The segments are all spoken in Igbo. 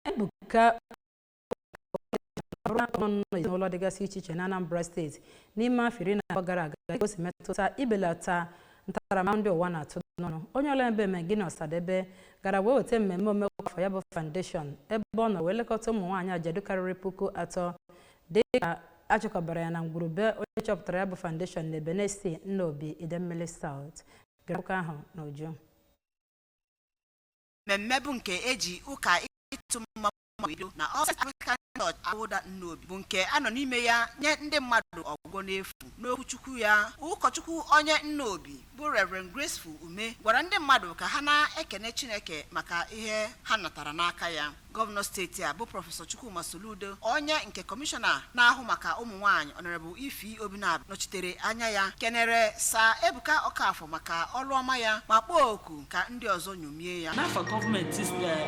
Ebuka ezinụlọ dịgasị iche iche na Anambra Steeti n'ime afọ 12 gara aga, dịka o si metụta ibelata ntaramahụhụ ndị ụwa na-atụ n'ọnụ. Onye ọla ebe Megina Ọsadebe gara wee weta mmemme omekwa afọ ya bụ foundation, ebe ọ nọ wee lekọta ụmụ nwaanyị ajadu karịrị 3000, dịka achịkọbara ya na ngwurube onye chọpụtara ya bụ foundation na Ebenesi, Nnobi, Idemmili South. Gere akụkọ ahụ n'uju. Mmemme bụ nke eji ụka ịtụ mma bido na All Saints Anglican Church, Awụda, Nnobi, bụ nke a nọ n'ime ya nye ndị mmadụ ọgwụgwọ n'efu. N'okwuchukwu ya, ụkọchukwu onye Nnobi bụ Reverend Graceful Ume gwara ndị mmadụ ka ha na-ekene Chineke maka ihe ha natara n'aka ya. Gọvanọ steeti a bụ Prọfesọ Chukwuma Soludo, onye nke kọmishọna na-ahụ maka ụmụ nwaanyị, Honorable Ify Obinabo, nọchitere anya ya, kenere Sir Ebuka Okafọ maka ọrụ ọma ya ma kpọọ oku ka ndị ọzọ nyomie ya. N'afọ gọọmenti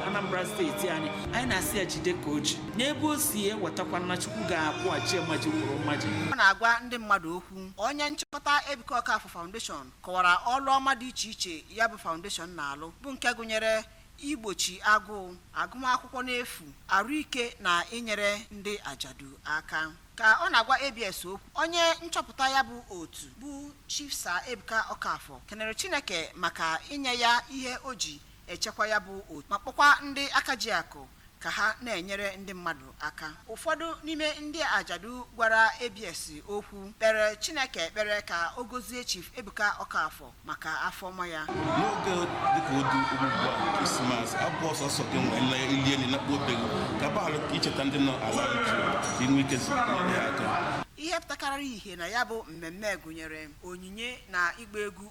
Anambra Steeti anyị, anyị na-asị ya jide ka o ji n'ebe o si ewetakwa na Chukwu ga-akwụghachi mmaji kwuru mmaji. Ọ na-agwa ndị mmadụ okwu, onye nchịkọta Ebuka Okafọ Foundation kọwara ọrụ ọma dị iche iche ya bụ foundation na-alụ, bụ nke gụnyere igbochi agụụ, agụmakwụkwọ n'efu, arụike na inyere ndị ajadu aka. Ka ọ na-agwa ABS okwu, onye nchọpụta ya bụ otu bụ Chief Sir Ebuka Okafọ kenere Chineke maka inye ya ihe o ji echekwa ya bụ otu, ma kpọkwa ndị aka ji akụ ka ha na-enyere ndị mmadụ aka. Ụfọdụ n'ime ndị ajadu gwara ABS okwu kpere Chineke ekpere ka o gozie Chief Ebuka Okafọ maka afọ ọma ya. N'oge dịka odu ugbu a, Krismas abụọ sọsọ gị nwee nle ilie na nakpo obe gị ka baalụ ka icheta ndị nọ ala jụ, ka ị nwee ike nyere ha aka. Ihe pụtakarịrị ihe na ya bụ mmemme gụnyere onyinye na ịgba egwu.